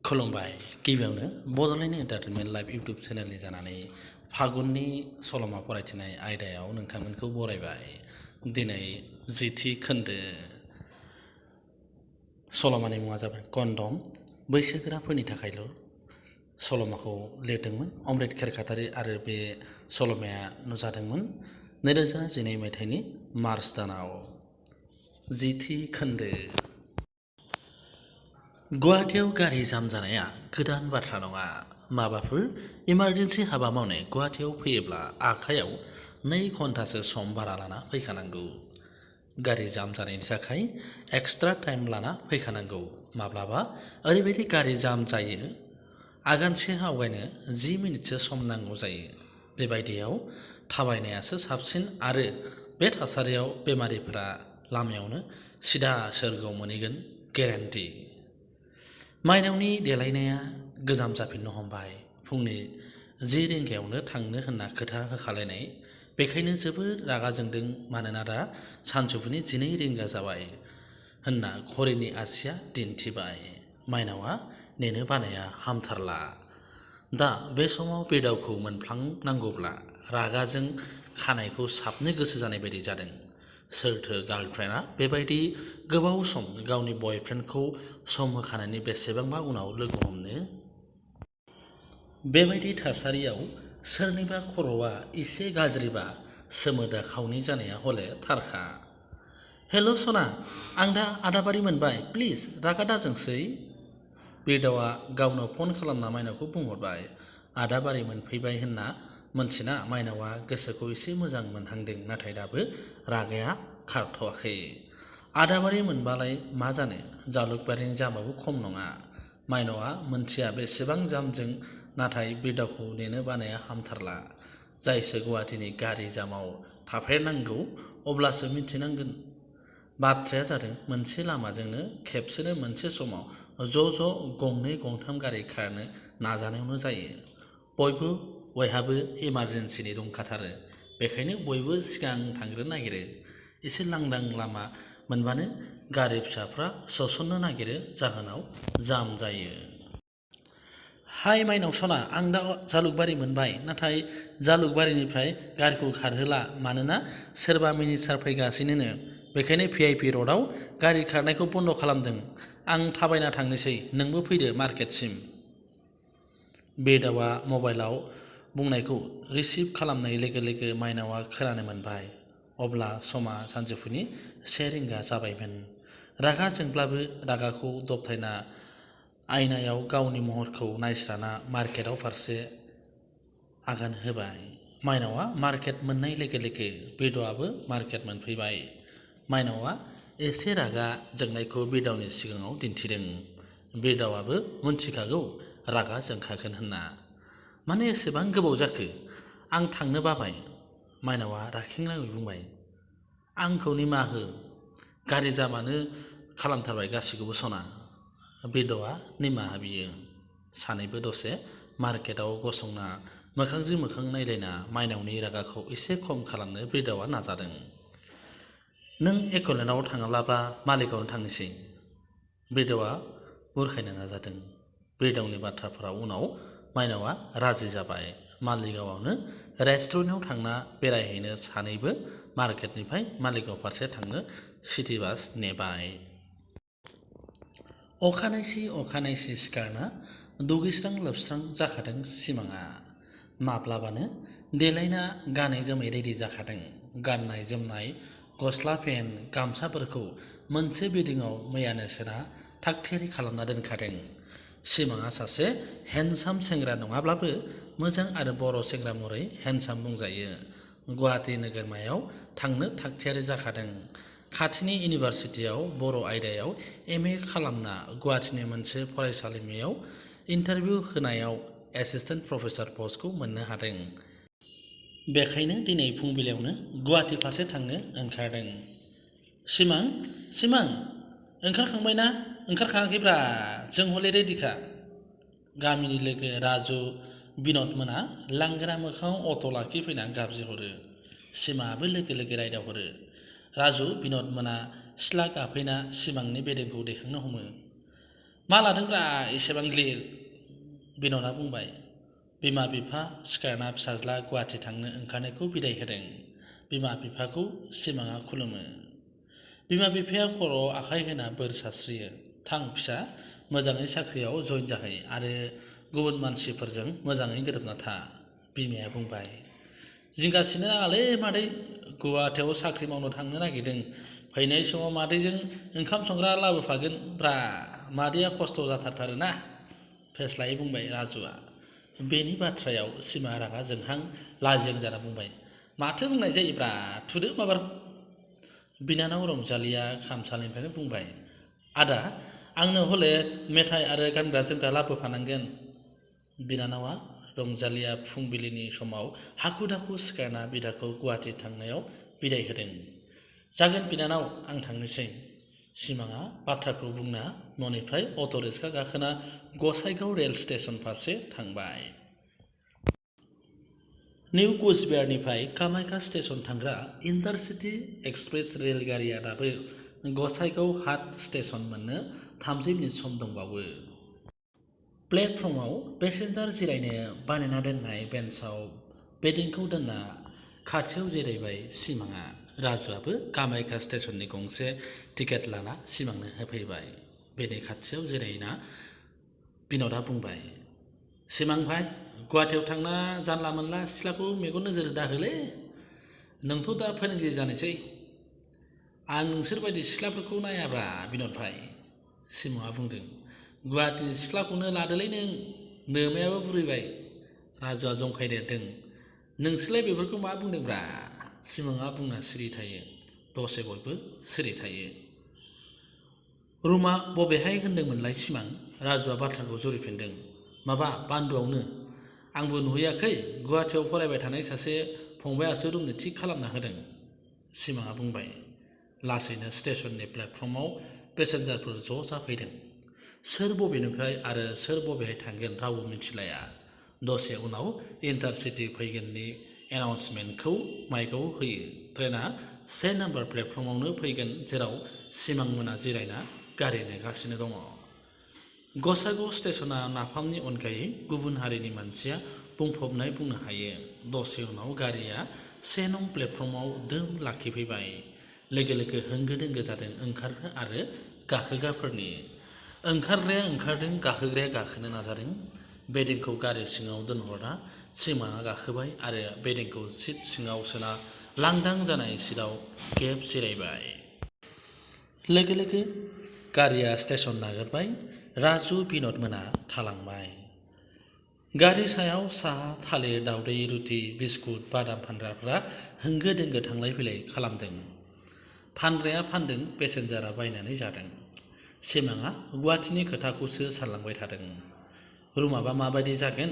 खुलुमबाय गिबियावनो Bodoland entertainment live YouTube चेनेलनि जानानै फागुननि सल'मा फरायथिनाय आयदायाव नोंथांमोनखौ बरायबाय। दिनै जिथि खोन्दो सल'मानि मुङा जाबाय कन्डम। बैसोगोराफोरनि थाखायल' सल'माखौ लिरदोंमोन अमृत खेरखातारि आरो बे सल'माया नुजादोंमोन 2012 मायथाइनि मार्च दानाव। जिथि खोन्दो। गुवाहाटीयाव गारि जाम जानाया गोदान बाथ्रा नङा। माबाफोर इमारजेन्सि हाबा मावनो गुवाहाटीयाव फैयोब्ला आखायाव 2 घन्टासो सम बारा लाना फैखानांगौ। गारि जाम जानायनि थाखाय एक्सट्रा टाइम लाना फैखानांगौ। माब्लाबा ओरैबायदि गारि जाम जायो आगानसे आवगायनो 10 मिनिटसो सम नांगौ जायो। बेबायदियाव थाबायनायासो साबसिन आरो बे थासारियाव बेमारिफोरा लामायावनो सिदा सोरगोआव मोनहैगोन गेरेन्टि। माइनावनि देलायनाया गोजाम जाफिननो हमबाय। फुंनि 10 रिंगायावनो थांनो होनना खोथा होखालायनाय। बेखायनो जोबोद रागा जोंदों मानोना दा सानजौफुनि 12 रिंगा जाबाय होनना घड़िनि आसिया दिन्थिबाय। माइनावआ नेनो बानाया हामथारला। दा बे समाव बेदावखौ मोनफ्लांनांगौब्ला रागाजों खानायखौ साबनो गोसो जानाय बायदि जादों। सोरथो गार्लफ्रेन्डआ बेबायदि गोबाव सम गावनि बयफ्रेन्डखौ सम होखानायनि बेसेबांबा उनाव लोगो हमनो? बेबायदि थासारियाव सोरनिबा खर'आ एसे गाज्रिबा सोमोदा खावनि जानाया हले थारखा। हेल' सना, आं दा आदाबारि मोनबाय, प्लिज रागा दाजोंसै। बेदावआ गावनो फन खालामना माइनावखौ बुंहरबाय। आदाबारि मोनफैबाय होनना मोनथिना माइनावआ गोसोखौ एसे मोजां मोनहांदों, नाथाय दाबो रागाया खारथ'वाखै। आदाबारि मोनबालाय मा जानो, जालुकबारिनि जामाबो खम नङा। माइनावआ मोनथिया बेसेबां जामजों, नाथाय बेदावखौ नेनो बानाया हामथारला। जायसो गुवाहाटीनि गारि जामाव थाफेरनांगौ अब्लासो मिथिनांगोन। बाथ्राया जादों मोनसे लामाजोंनो खेबसेनो मोनसे समाव ज' गंनै गंथाम गारि खारनो नाजानायावनो जायो। बयहाबो इमारजेन्सिनि दंखाथारो। बेखायनो बयबो सिगां थांग्रोनो नागिरो। एसे लांदां लामा मोनबानो गारि फिसाफ्रा सोसननो नागिरो, जाहोनाव जाम जायो। हाय माइनाव सना, आं दा जालुकबारि मोनबाय, नाथाय जालुकबारिनिफ्राय गारिखौ खारहोला मानोना सोरबा मिनिस्टार फैगासिनोनो। बेखायनो VIP र'डआव गारि खारनायखौ बन्द' खालामदों। आं थाबायना थांनोसै, नोंबो फैदो मार्केटसिम। बेदावआ मबाइलाव बुंनायखौ रिसिभ खालामनाय लोगो लोगो माइनावआ खोनानो मोनबाय। अब्ला समा सानजौफुनि 1 रिंगा जाबायमोन। रागा जोंब्लाबो रागाखौ दबथायना आयनायाव गावनि महरखौ नायस्राना मार्केटआव फारसे आगान होबाय। माइनावआ मार्केट मोननाय लोगो लोगो बेदावआबो मार्केट मोनफैबाय। माइनावआ एसे रागा जोंनायखौ बेदावनि सिगाङाव दिन्थिदों। बेदावआबो मोनथिखागौ रागा जोंखागोन होनना। मानो एसेबां गोबाव जाखो? आं थांनो बाबाय। माइनावआ राखेंराङै बुंबाय। आंखौ निमाहा हो, गारि जामानो खालामथारबाय गासैखौबो सना। बेदावआ निमाहा बियो। सानैबो दसे मार्केटआव गसंना मोखांजों मोखां नायलायना माइनावनि रागाखौ एसे खम खालामनो बेदावआ नाजादों। नों एकलेन्डआव थाङाब्ला मालिगावनो थांनोसै। बेदावआ बुरखायनो नाजादों। बेदावनि बाथ्राफोराव उनाव माइनावआ राजि जाबाय। मालिगावआवनो रेस्टुरेन्टआव थांना बेरायहैनो सानैबो मार्केटनिफ्राय मालिगाव फारसे थांनो सिटि बास नेबाय। अखानायसि सिखारना दुगैस्रां लोबस्रां जाखादों सिमाङा। माब्लाबानो देलायना गानै जोमै रेडि जाखादों। गाननाय जोमनाय गस्ला पेन्ट गामसाफोरखौ मोनसे बेदिङाव मैयानो सोना थागथियारि खालामना दोनखादों। सिमाङा सासे हेन्डसाम सेंग्रा नङाब्लाबो मोजां आरो बर' सेंग्रा महरै हेन्डसाम बुंजायो। गुवाहाटी नोगोरमायाव थांनो थागथियारि जाखादों। खाथिनि इउनिभारसिटियाव बर' आयदायाव MA खालामना गुवाहाटीनि मोनसे फरायसालिमायाव इन्टारभिउ होनायाव एसिस्टेन्ट प्रफेसार पस्टखौ मोननो हादों। बेखायनो दिनै फुंबिलियावनो गुवाहाटी फारसे थांनो ओंखारदों। सिमां ओंखारखांबायना? ओंखारखाङाखैब्रा, जों हले रेडिखा। गामिनि लोगो राजु बिन'द मोना लांगोना मोखाङाव अट' लाखिफैना गाबज्रिहरो। सिमाङाबो लोगो लोगो रायदावहरो। राजु बिन'द मोना सिथ्ला गाफैना सिमांनि बेदेंखौ दैखांनो हमो। मा लादोंब्रा एसेबां गिलिर बिन'दा बुंबाय। बिमा बिफा सिखारना फिसाज्ला गुवाहाटि थांनो ओंखारनायखौ बिदाय होदों। बिमा बिफाखौ सिमाङा खुलुमो। बिमा बिफाया खर'आव आखाइ होना बोर सास्रियो। थां फिसा, मोजाङै साख्रियाव जइन जाहै आरो गुबुन मानसिफोरजों मोजाङै गोरोबना था, बिमाया बुंबाय। जिंगासिनो नाङालै मादै, गुवाहाटियाव साख्रि मावनो थांनो नागिरदों। फैनाय समाव मादैजों ओंखाम संग्रा लाबोफागोन ब्रा, मादैया खस्थ' जाथारथारोना, फेस्लायै बुंबाय राजुआ। बेनि बाथ्रायाव सिमा रागा जोंहां लाजिहां जाना बुंबाय। माथो बुंनाय जायोब्रा, थुदो माबार। बिनानाव रंजालीया खामसालिनिफ्रायनो बुंबाय। आदा, आंनो हले मेथाइ आरो गानग्रा जोमग्रा लाबोफानांगोन। बिनानावा रंजालीया फुंबिलिनि समाव हाखु दाखु सिखारना बिदाखौ गुवाहाटि थांनायाव बिदाय होदों। जागोन बिनानाव, आं थांनोसै। सिमाङा बाथ्राखौ बुंना न'निफ्राय अट' रिक्सा गाखोना गसाइगाव रेल स्टेसन फारसे थांबाय। निउ कुचबिहारनिफ्राय कामाख्या स्टेसन थांग्रा इन्टारसिटि एक्सप्रेस रेलगारिया दाबो गसाइगाव हाट स्टेसन मोननो 30 मिनिट सम दंबावो। प्लेटफर्मआव पेसेन्जार जिरायनो बानायना दोननाय बेन्चआव बेदिंखौ दोनना खाथियाव जिरायबाय सिमाङा। राजुआबो कामाख्या स्टेसननि गंसे टिकेट लाना सिमांनो होफैबाय। बेनि खाथियाव जिरायना बिन'दा बुंबाय। सिमां भाइ, गुवाहाटियाव थांना जानला मोनला सिख्लाखौ मेगन नोजोर दाहोलै। नोंथ' दा फोरोंगिरि जानोसै। आं नोंसोर बायदि सिख्लाफोरखौ नायाब्रा बिन'द भाइ, सिमाङा बुंदों। गुवाहाटिनि सिख्लाखौनो लादोलै नों, नोमायाबो बुरैबाय, राजुआ जंखायदेरदों। नोंसोरलाय बेफोरखौ मा बुंदोंब्रा, सिमाङा बुंना सिरि थायो। दसे बयबो सिरि थायो। रुमा बबेहाय होनदोंमोनलाय सिमां? राजुआ बाथ्राखौ जुरिफिनदों। माबा बान्दोआवनो। आंबो नुहैयाखै, गुवाहाटियाव फरायबाय थानाय सासे फंबायासो रुमनि थिक खालामना होदों, सिमाङा बुंबाय। लासैनो स्टेसननि प्लेटफर्मआव पेसेन्जारफोर ज' जाफैदों। सोर बबेनिफ्राय आरो सोर बबेहाय थांगोन रावबो मिथिलाया। दसे उनाव इन्टारसिटि फैगोननि एनाउन्समेन्टखौ माइकआव होयो। ट्रेना 1 नाम्बार प्लेटफर्मआवनो फैगोन, जेराव सिमां मोना जिरायना गारि नेगासिनो दङ। गसाइगाव स्टेसना नाफामनि अनगायै गुबुन हारिनि मानसिया बुंफबनाय बुंनो हायो। दसे उनाव गारिया 1 नं प्लेटफर्मआव दोम लाखिफैबाय। लोगो लोगो होंगो दोंगो जादों ओंखारग्रा आरो गाखोग्राफोरनि। ओंखारग्राया ओंखारदों, गाखोग्राया गाखोनो नाजादों। बेदिंखौ गारि सिङाव दोनहरना सिमाङा गाखोबाय आरो बेदिंखौ सिट सिङाव सोना लांदां जानाय सिटआव गेब जिरायबाय। लोगो लोगो गारिया स्टेसन नागारबाय। राजु बिन'द मोना थालांबाय। गारि सायाव साहा, थालिर, दावदै, रुटि, बिस्कुट, बादाम फानग्राफ्रा होंगो दोंगो थांलाय फैलाय खालामदों। फानग्राया फानदों, पेसेन्जारा बायनानै जादों। सिमाङा गुवाहाटिनि खोथाखौसो सानलांबाय थादों। रुमाबा माबायदि जागोन,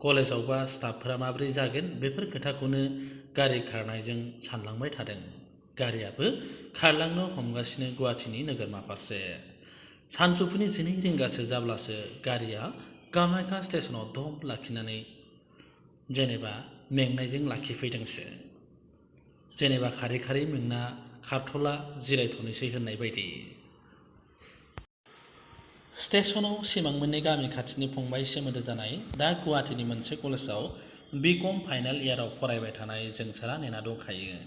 कलेजावबा स्टाफफोरा माबोरै जागोन, बेफोर खोथाखौनो गारि खारनायजों सानलांबाय थादों। गारियाबो खारलांनो हमगासिनो गुवाहाटिनि नोगोरमा फारसे। सानजौफुनि 12 रिंगासो जाब्लासो गारिया कामाख्या स्टेसनाव दम लाखिनानै जेनेबा मेंनायजों लाखिफैदोंसो। जेनेबा खारै खारै मेंना खारथ'ला, जिरायथ'नोसै होननाय बायदि। स्टेसनाव सिमांमोननि गामि खाथिनि फंबाय सोमोन्दो जानाय, दा गुवाहाटिनि मोनसे कलेजाव बि.कम फाइनाल इयाराव फरायबाय थानाय जोंसारा नेना दंखायो।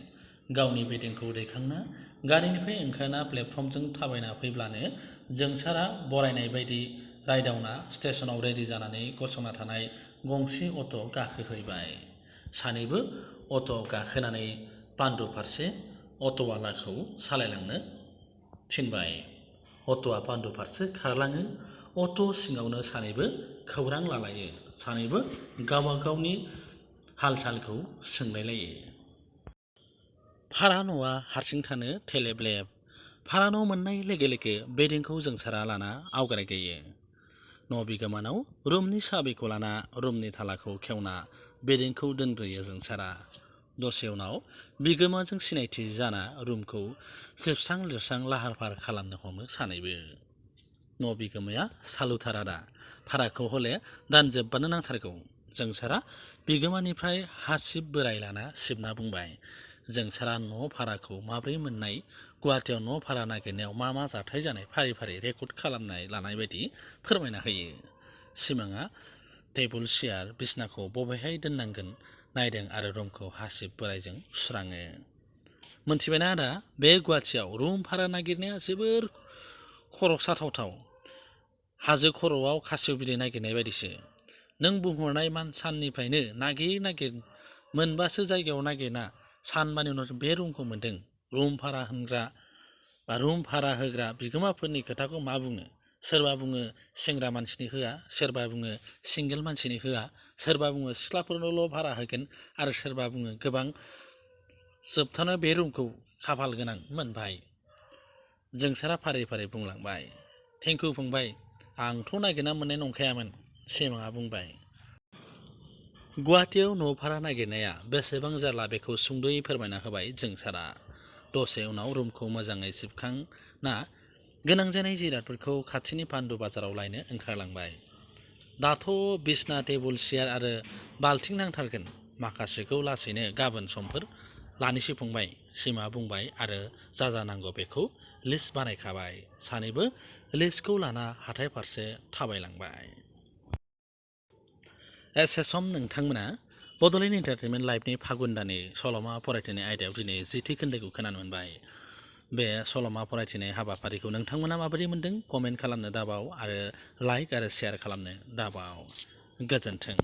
गावनि बेदिंखौ दैखांना गारिनिफ्राय ओंखारना प्लेटफर्मजों थाबायना फैब्लानो जोंसारा बरायनाय बायदि रायदावना स्टेसनाव रेडि जानानै गसंना थानाय गंसे अट' गाखोहैबाय। सानैबो अट'आव गाखोनानै पान्डु फारसे अट'वालाखौ सालायलांनो थिनबाय। अट'आ पान्डु फारसे खारलाङो। अट' सिङावनो सानैबो खौरां लालायो। सानैबो गावबा गावनि हाल-सालखौ सोंलायलायो। भारा न'आ हारसिं थानो थेलेब-लेब। भारा न' मोननाय लोगो लोगो बेदिंखौ जोंसारा लाना आवगायगायो। न' बिगोमानाव रुमनि साबिखौ लाना रुमनि थालाखौ खेवना बेदिंखौ दोनग्रोयो जोंसारा। दसे उनाव बिगोमाजों सिनायथि जाना रुमखौ सिबस्रां लिरस्रां लाहार फाहार खालामनो हमो सानैबो। न' बिगोमाया सालुथारादा, भाराखौ हले दानजोबबानो नांथारगौ। जोंसारा बिगोमानिफ्राय हासिब बोराय लाना सिबना बुंबाय। जोंसारा न' भाराखौ माब्रै मोननाय गुवाहाटियाव न' भारा नागिरनायाव मा मा जाथाय जानाय फारि फारि रेकर्ड खालामनाय लानाय बायदि फोरमायना होयो। सिमाङा टेबोल चेयार बिसनाखौ बबेहाय दोननांगोन नायदों आरो रुमखौ हासिब बोराइजों सुस्राङो। मोनथिबायना आदा, बे गुवाहाटियाव रुम भारा नागिरनाया जोबोर खर' साथावथाव। हाजो खर'आव खासेव बिदै नागिरनाय बायदिसो। नों बुंहरनाय साननिफ्रायनो नागिर मोनबासो जायगायाव नागिरना सानबानि उनाव बे रुमखौ मोन्दों। रुम भारा होग्रा बिगोमाफोरनि खोथाखौ मा बुंनो? सोरबा बुङो सेंग्रा मानसिनि होआ, सोरबा बुङो सिंगेल मानसिनि होआ, सोरबा बुङो सिख्लाफोरनोल' भारा होगोन आरो सोरबा बुङो गोबां। जोबथारनायाव बे रुमखौ खाफाल गोनां मोनबाय। जोंसारा फारि फारि बुंलांबाय। थेंकिउ फंबाय, आंथ' नागिरना मोननाय नंखायामोन, सिमाङा बुंबाय। गुवाहाटियाव न' भारा नागिरनाया बेसेबां जारला बेखौ सुंद'यै फोरमायना होबाय जोंसारा। दसे उनाव रुमखौ मोजाङै सिबखांना गोनां जानाय जिरादफोरखौ खाथिनि पान्दु बाजाराव लायनो ओंखारलांबाय। दाथ' बिसना टेबोल चेयार आरो बाल्थिं नांथारगोन। माखासेखौ लासैनो गाबोन समफोर लानोसै फंबाय, सिमा बुंबाय आरो जा नांगौ बेखौ लिस्ट बानायखाबाय। सानैबो लिस्टखौ लाना हाथाय फारसे थाबायलांबाय। एसे सम नोंथांमोना बड'लेण्ड एन्टारटेनमेन्ट लाइभनि फागुन दाननि सल'मा फरायथिनाय आयदायाव दिनै 10थि खोन्दोखौ खोनानो मोनबाय। बे सल'मा फरायथिनाय हाबाफारिखौ नोंथांमोना माबोरै मोनदों कमेन्ट खालामनो दाबाव आरो लाइक आरो शेयार खालामनो दाबाव। गोजोन्थों।